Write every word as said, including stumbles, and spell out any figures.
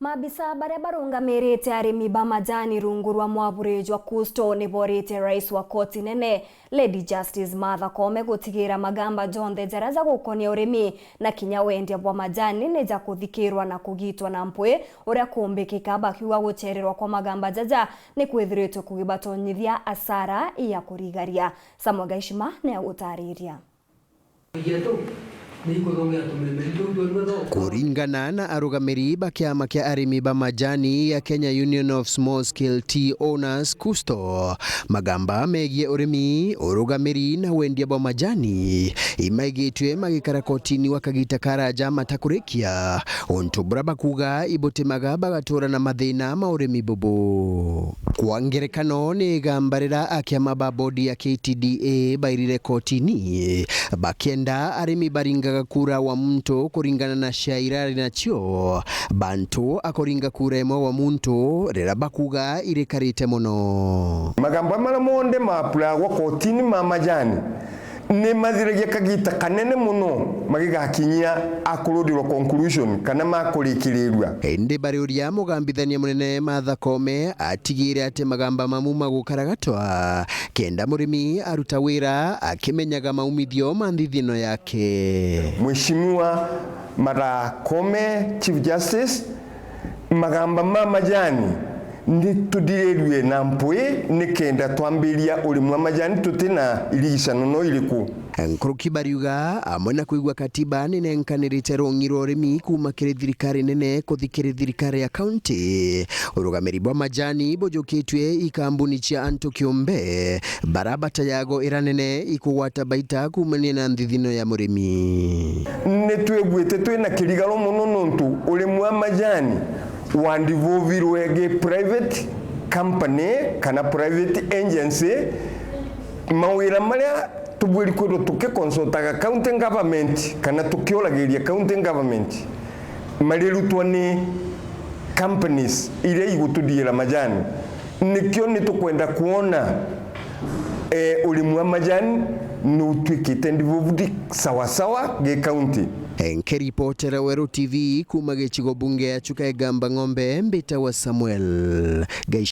Maabisa baria barungamirite arimi ba majani rungu rwa mwaburi jwa Kusto ni boorite rais wa koti nene, Lady Justice Martha Koome, gutigira magamba jonthe jaria jagukonia urimi na kinya wendia bwa majani ni jakuthikirwa na kugitwa na mpwi uria kuumbikika, bakiuga gucererwa kwa magamba jaja ni kwithiritwe kugibatonyithia asara ya kurigaria. Samuel Gaishima ni agutariria. Kuringana na arugamiri ba kiama kia arimi ba majani ya Kenya Union of Small Scale Tea Owners, Kusto, magamba megie urimi, urugamiri na wendia bwa majani imaigitwe magikara kotini gwa kagita karaja matakurikia, untu buria bakuuga ibutimaga bagatuura na mathina ma urimi bubu. Kwa ngerekano, ni igamba riria akiama ba bodi ya K T D A bairire kotini bakienda arimi baringaga kura wa muntu kuringana na cia irari nacio, bantu akuringa kura imwe wa muntu riria bakuuga irikarite mono. Magamba maria monthe maapuragwa kotini ma majani ni mathiragia kagita kanene mono magigakinyia akurudirwa conclusion kana makurikirirua. Indi bariuria mugambithania munene Martha Koome atigire ati magamba mamu magukaragatwa kenda murimi aruta wira akimenyaga maumithio ma nthithino yake. Mheshimiwa Martha Koome, Chief Justice, magamba ma majani ni tuthirirue na mpwi nikenda twambiria urimi wa majani tuti na irigicano no iriku. Nkuruki bariuga, amwe na kwigua katiba, ni nenkanirite rung'i rwa urimi kuuma kiri thirikari nene kuthi kiri thirikari ya kaunti. Urugamiri bwa majani bujukitue i kambuni cia antu kiumbe, bara bata yago ira nene ikugwata baita kuumania na nthithino ya murimi. Ni twiguite twi na kirigaro mono nontu urimi wa majani wandivuvirwe gi private company kana private agency. Mawira maria tubwiri kwithirwa tukiconsultaga county government kana tukiuragiria county government marirutwa ni companies iria igututhiira majani. Nikio ni tukwenda kwona, eh, urimi wa majani ni utwikite devolved sawasawa gi county. Nkiripotera Weru T V kuuma gicigo bunge ya Chuka Igamba Ng'ombe, mbitagwa Samuel Gaisha.